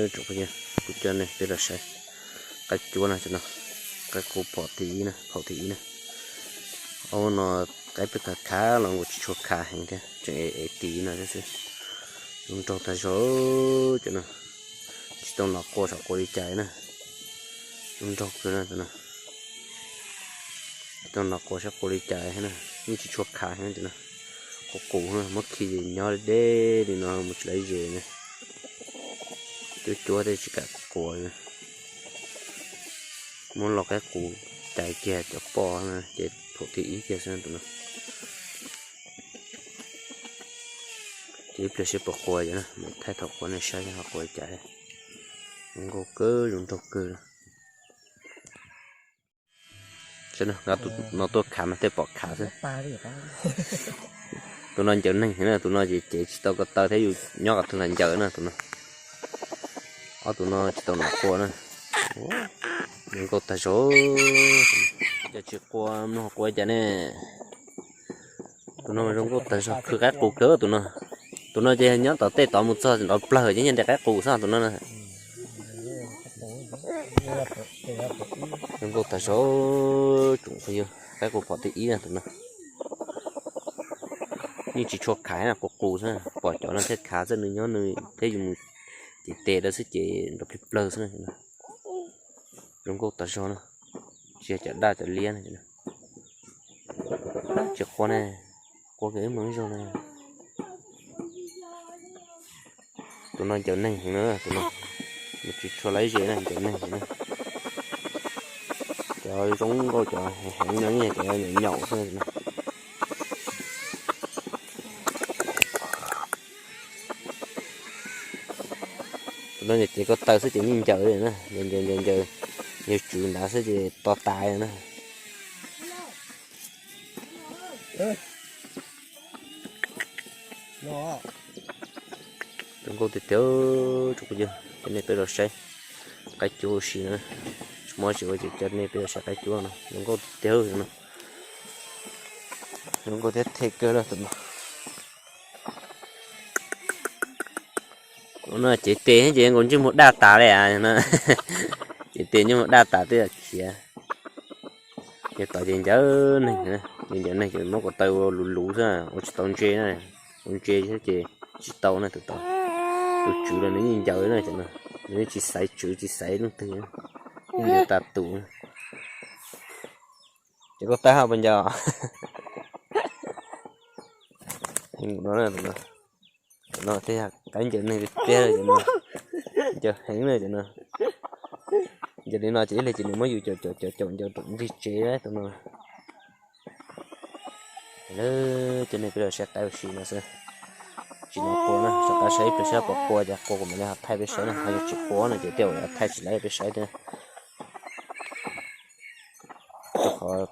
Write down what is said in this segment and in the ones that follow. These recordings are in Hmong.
Tsoom phooj ywg, kuv coj nej peb los saib qaib cuab no, cov no qaib qus phom thib ib na, phom thib ib na. Ob no qaib peb khav khav los nkaus tsis tshua khav heev thiab, tseem ev ev tis no thiab xwb. Zoo nraug tag zog cov no, tsis tau nov qua saib qua li cas na. Zoo nraug kawg na tus no. Tsis tau nov qua saib qua li cas thiab na, yeej tsis tshua khav heev cov no. Qus qus na, muab khi nyob deb li no mus tsis laiv zes na. Cuab cuab thiaj tsis kam qua. Muab los qaib qus cais kiag cov poj na ces phom thib ib kiag xwb tus no. Ces ib pliag seb puas qua cov na, mus thaij thaum qua nej saib ho qua li cas. Zoo nkauj kawg, zoo nraug kawg. Saib na, nqa tus no tuaj khav mas tej pom khav xwb. Tus no ncaws neeg na, tus no ces cev tsis tau ko taw thiab yus nyob qhov twg los ncaws na tus no. Ob tus no tsis tau nov qua na. Zoo nkauj tag zog. Cas tsis qua, mloog qua cas ne. Tus no zoo nkauj tag zog, khwv qaib qus kawg tus no. Tus no ces nyob tom tej tod mus txog nrov plawg ces nyob nte qaib qus xwb tus no. Zoo nkauj tag zog, tsoom phooj ywg, qaib qus phom thib ib na tus no. Yeej tsis tshua khav na, qus qus xwb, pom cov no thiaj khav xwb, nws nyob nws thiab yus mus ces tes lawv xwb ces nrov plig plawg xwb na. Zoo nkauj tag zog na, tsis yog cov daj cov liab na. Tsis qua ne, qua kiag ib mus ib zaug na. Tus no ncaws neeg heev na, tus no nws tsis tshua laiv zes na, ncaws neeg heev na. Cov zoo nkauj cov heev no yeej cov nyaum nyaum xwb. Tus no ces ko taw xwb ces yeej ncaws li na, ncaws ncaws ncaws, yog tswv nrad xwb ces to tas li na. Zoo nkauj tiag tiag, tsoom phooj ywg, coj nej peb los saib qaib cuab ua si na. Tsis muaj tsis ua ces coj nej peb los saib qaib cuab no, zoo nkauj tiag tiag no. Zoo nkauj thiab them kawg lawm tus no. Tus no cev tes ces nkaus ntsej muag daj tas li. Cev tes ntsej muag daj tas twb yog khiav. Ces tod ces ncaws neeg, ces ncaws neeg ces muab ko taw ua luv luv xwb, ua tsis tau ntse na. Ua ntse thiab ces tsis tau na tus tod. Tus tswv los nws yeej ncaws na, nws yeej tsis xaiv tswv tsis xaiv leej twg, yeej ncaws tas tus. Ces koj taw haj puas ncaws? Tus no, tus no thiaj yog qaib ncaws neeg tiag tiag, ncaws heev na cov no. Ncaws li no ces ib leeg ces nws muab yus caum caum caum caum ncaws rau nrig tsev tus no. Lawv coj nej peb los saib qaib ua si no xwb. Tsis nov qua na, soj qab saib ib pliag saib puas qua, cas qua kuv mam li ho thaij peb saib na, ho yog tsis qua no ces tej zaum thaij tsis laib peb saib thiab. Qhov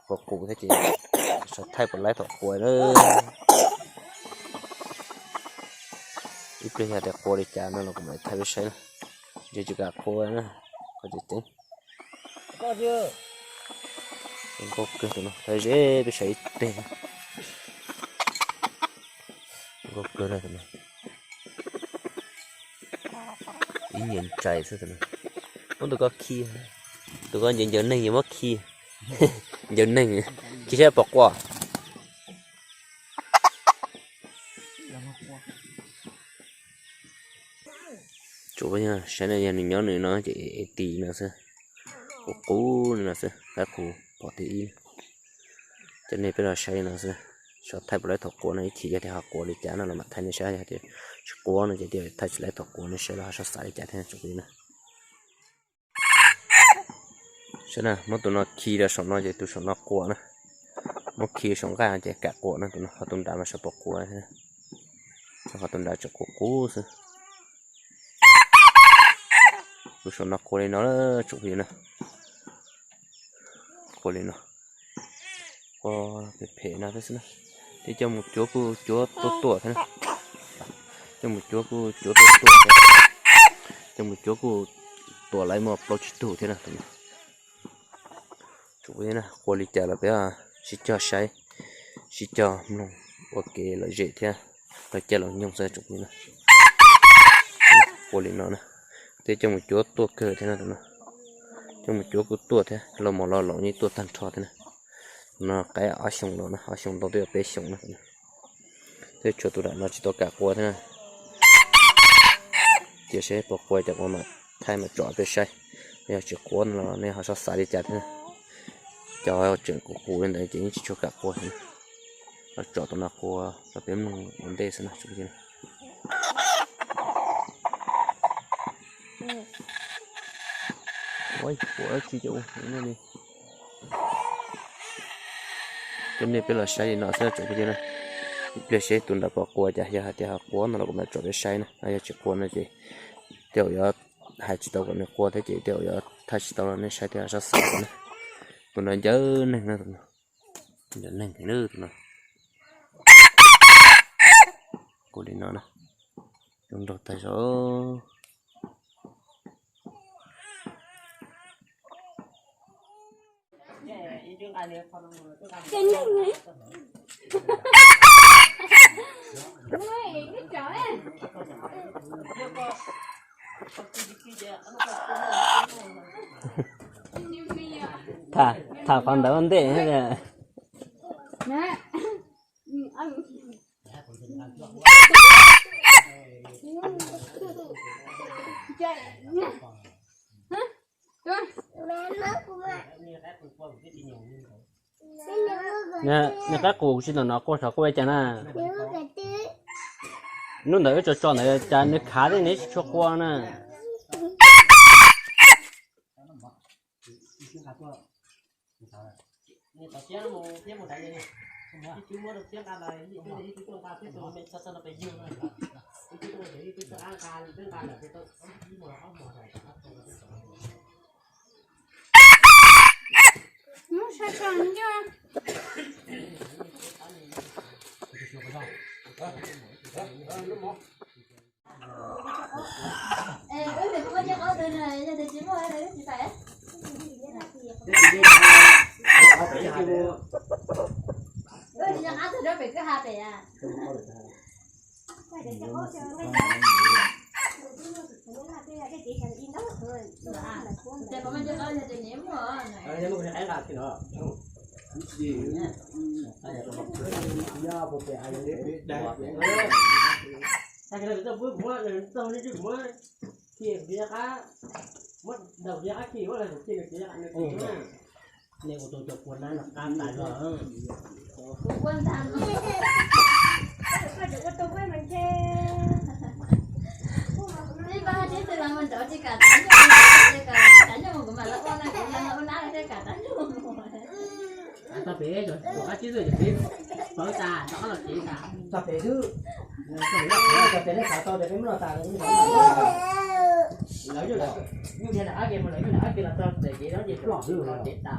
qua qus thiab ces sawv thaij puas laib thaum qua na. Ib pliag yog tias qua li cas no los kuv mam li thaij peb saib na. Ntshe tsis kam qua na, qhov tseem ceeb. Zoo nkauj kawg tus no, thaij ze peb saib ib teg. Zoo nkauj kawg na tus no. Ib nyias ntsais xwb tus no. Muab tus ko khi, tus ko ncaws ncaws neeg yuav muab khi. Ncaws neeg, khi saib puas qua. Tsuas yog saib no yog nws nyob nws no ces tis no xwb, qus qus li no xwb, qaib qus phom thib ib. Coj nej peb los saib no xwb, sawv thaij puas laib thaum qua no, ib chim yog tias ho qua li cas no los mam thaij nej saib, yog tias tsis qua no ces thaij tsis laib thaum qua, nej saib los ho sawv xav li cas thiab tsoom phooj ywg na. Saib na, muab tus no khi rau saum no ces tus saum no qua na. Muab khi saum nqaj no ces kam qua na, tus no ho tus nrad mas sawv puas qua thiab. Ho tus nrad tseem qus qus xwb. Tus saum no qua li no tsoom phooj ywg na. Qua li no. Qua phem phem no thiab xwb na. Thiab coj mus cuab kuj cuab tuaj tuaj thiab na. Coj mus cuab kuj cuab tuaj tuaj thiab. Coj mus cuab kuj tua laib muaj plaub tsib tug thiab na. Tsoom phooj ywg na, qua li cas los peb sib cog saib, sib cog mloog ua kev lom zem thiab lom caij lom nyoog xwb tsoom phooj ywg na. Qua li no na, Tej coj mus cuab tuaj kawg thiab no. Coj mus cuab kuj tuaj thiab, los mos los laus yeej tuaj tag nrho thiab na. No qaib ob xyoos laus na, ob xyoos ntau twb yuav peb xyoos na. Twb tshuav tus nram no tsis tau kam qua thiab na. Cia seb puas qua cas kuv mam thaij mam tsom peb saib. Yog tsis qua no los nej ho txhob xav li cas thiab na. Cov tseem kuv kuv li ntawd ces yeej tsis tshua kam qua thiab na. Los tsom tus no qua rau peb mloog ua ntej xwb na. Ua dab tsi cov ua li. Coj nej peb los saib li no xwb tsoom phooj ywg na. Ib pliag seb tus nram puas qua cas, yog hais tias ho qua no los kuv mam tsom peb saib na, yog tsis qua no ces tej zaum yuav hais tsis tau kom nws qua thiab ces tej zaum yuav thaij tsis tau los nej saib thiab txhob xav na. Tus no ncawg neeg na, tus no ncawg neeg heev na tus no. Kuv li no na, zoo nraug tag zog. Tham, tham qhov ntawd ua ntej. Nws qab qus tsis ntawm no qua xyov qua cas na. Hnub ntawd wb tso tso ntawd cas nws khav thiab nws tsis tshua qua na. Nej ua tus cov kua nab no qab tas zog. Txog pem, ua qab tsib xwb ces peb pawv tas rov qab los tsev tas. Txog pem xwb. Txog pem, nej xav tau tias peb muab los tas lawv yeej, lawv yeej nram qab ke, lawv yeej nram qab ke los txog pem kev no ces ploj xwb los tsev tas.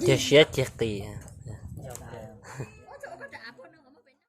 Ceg siab ceg qis.